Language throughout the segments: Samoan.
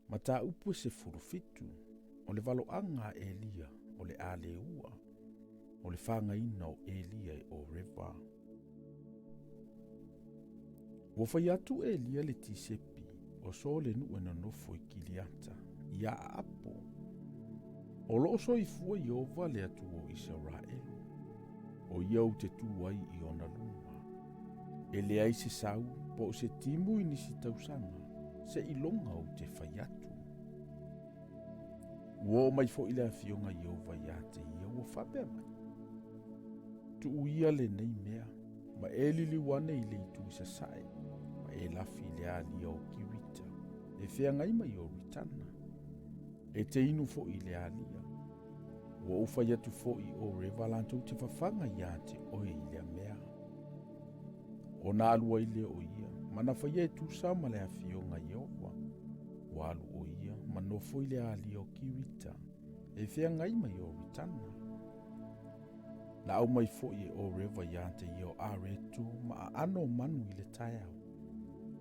Mataupu e 17, o le valoaga a Elia o le a le ua, o le fagaina o Elia e Oreva. Ua fai atu Elia le Tisepi o so le nuu e nonofo i Kiliata, ia Aapo. O loo soifua Ieova le Atua o Isaraelu, o ia ou te tu ai i ona luma. E leai se sau po o se timu i nisi tausaga, seiloga ou te fai atu. Ua oo mai foi le afioga Ieova ia te ia ua faapea mai, Tuu ia lenei mea, ma e liliu ane i le itu i sasae, ma e lafi i le alia o Kirita, e feagai ma Ioritana. E te inu foi i le alia. Ua ou fai atu foi i Oreva latou te fafaga ia te oe i lea mea. Ona alu ai lea o ia, ma na faia e tusa ma le afioga Ieova. Ua alu o ia ma nofo i le alia o Kirita, e feagai ma Ioritana. Na aumai foi e Oreva ia te ia o Areto ma aano o manu i le taeao.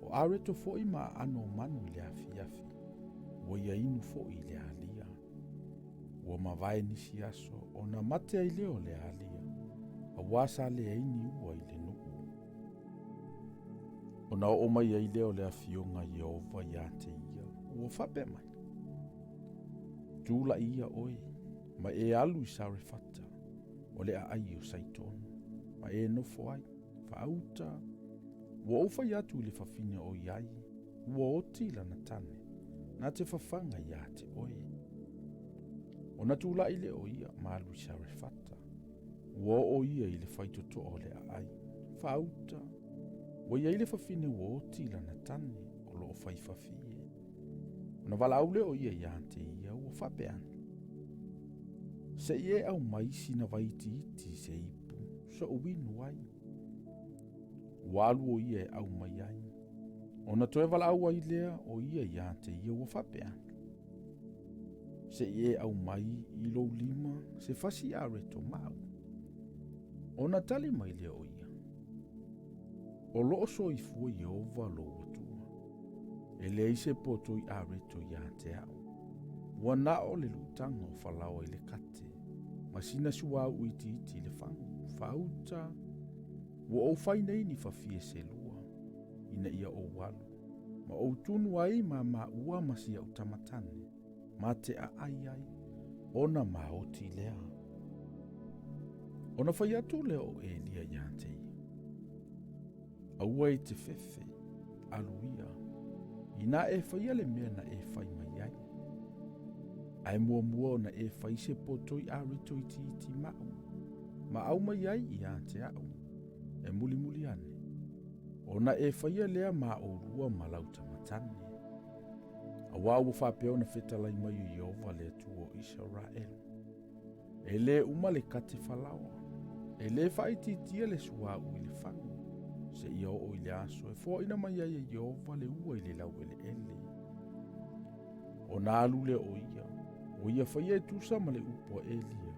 O Areto foi ma aano o manu i le afiafi. Ua ia inu foi i le alia. Ua mavae nisi aso ona mate ai lea o le alia, auā sa leai ni ua i le nuu. Ona oo mai ai lea o le afioga Ieova ia te ia, ua faapea mai, Tula'i ia oe, ma e alu i Sarefata, o le aai o Saitonu, ma e nofo ai, faauta, ua ou fai atu i le fafine o i ai, ua oti lana tane, na te fafaga ia te oe. Ona tula'i lea o ia ma alu i Sarefata, ua oo ia i le faitotoa o le aai, faauta, ua i ai le fafine ua oti lana tane o loo fai fafie. Ona valaau lea o ia ia te ia ua faapea ane, Se i e aumai sina vai itiiti i se ipu, so'u inu ai. Ua alu o ia e aumai ai. Ona toe valaau ai lea o ia ia te ia ua faapea ane, Se i e aumai i lou lima se fasi areto maʻu. Ona tali mai lea o ia, O loo soifua Ieova lou Atua. E leai se poto i areto ia te au. Ua na o le luutaga o falaoa i le kate, ma sina suauu itiiti i le fagu, faauta, ua ou fai nei ni fafie se lua, ina ia ou alu, ma ou tunu ai ma maua ma si au tamatane, ma te aai ai, ona maoti lea. Ona fai atu lea o Elia ia te ia, Aua e te fefe, alu ia, inā e faia le mea na e fai mai ai. Ae muamua ona e fai se poto i areto itiiti maʻu, ma aumai ai ia te au, e mulimuli ane, ona e faia lea ma ʻolua ma lau tamatane. Auā ua faapea ona fetalai mai o Ieova le Atua o Isaraelu, E lē uma le kate falaoa, e lē faaitiitia le suauu i le fagu, seia oo i le aso e foaina mai ai e Ieova le ua i le laueleele. Ona alu lea o ia, ua ia faia e tusa ma le upu a Elia,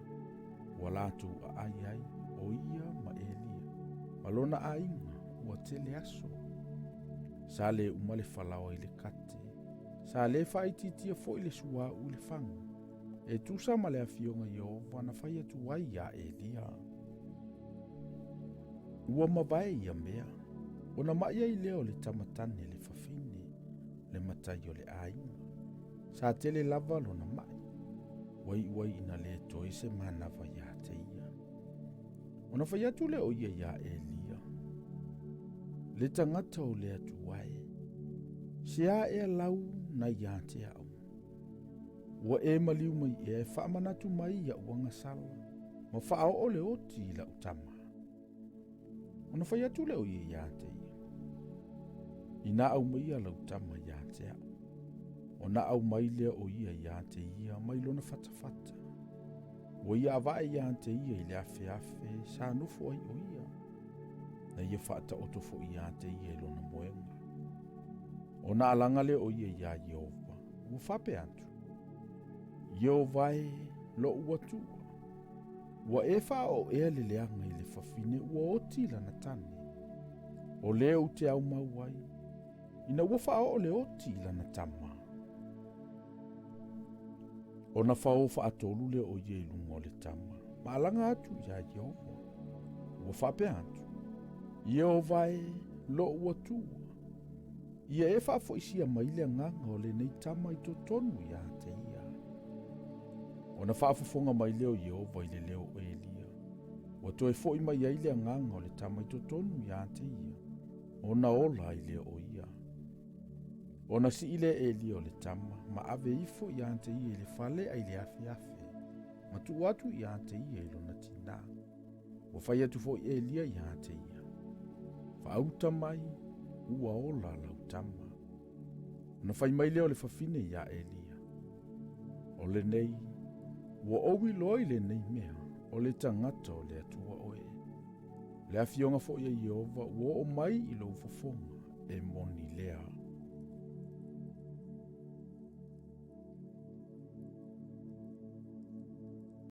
ua latou aai ai, o ia ma Elia, ma lona aiga, ua tele aso. Sa lē uma le falaoa i le kate, sa lē faaitiitia foi le suauu i le fagu, e tusa ma le afioga Ieova na fai atu ai iā Elia. Ua mavae ia mea, ona maʻi ai lea o le tamatane le fafine, le matai o le aiga. Sa tele lava lona maʻi, ua iu ai ina le toe se manava ia te ia. Ona fai atu lea o ia iā Elia, Le tagata o le Atua e, se a ea lau na ia te au? Ua e maliu mai ea e faamanatu mai iaʻu agasala, ma faaoo le oti i lau tama. Ona fai atu lea o ia ia te ia, Inā aumaia lau tama ia te au. Ona aumai lea o ia ia te ia mai lona fatafata. Ua ia avae ia te ia i le afeafe sa nofo ai o ia. Na ia faataoto foi ia te ia i lona moega. Ona alaga lea o ia iā Ieova, ua faapea atu, Ieova e, loʻu Atua, ua e faaoo ea le leaga i le fafine ua oti lana tane, o lea ou te aumau ai, ina ua faaoo le oti i lana tama. Ona fao faatolu lea o ia i luga o le tama, ma alaga atu iā Ieova. Ua faapea atu, Ieova e, loʻu Atua, ia e faafoisia mai le agaga o lenei tama i totonu iā te ia. Ona faafofoga mai lea o Ieova i le leo o Elia, ua toe foʻi mai ai le agaga o le tama i totonu iā te ia, ona ola ai lea o ia. Ona sii lea e Elia o le tama, ma ave ifo iā te ia i le fale ai le afeafe, ma tuu atu iā te ia i lona tinā. Ua fai atu foi Elia iā te ia, Faauta mai, ua ola lau tama. Ona fai mai lea o le fafine iā Elia, O lenei, ua ou iloa i lenei mea, o le tagata o le Atua oe. O le afioga foi a Ieova ua oo mai i lou fofoga, e moni lea.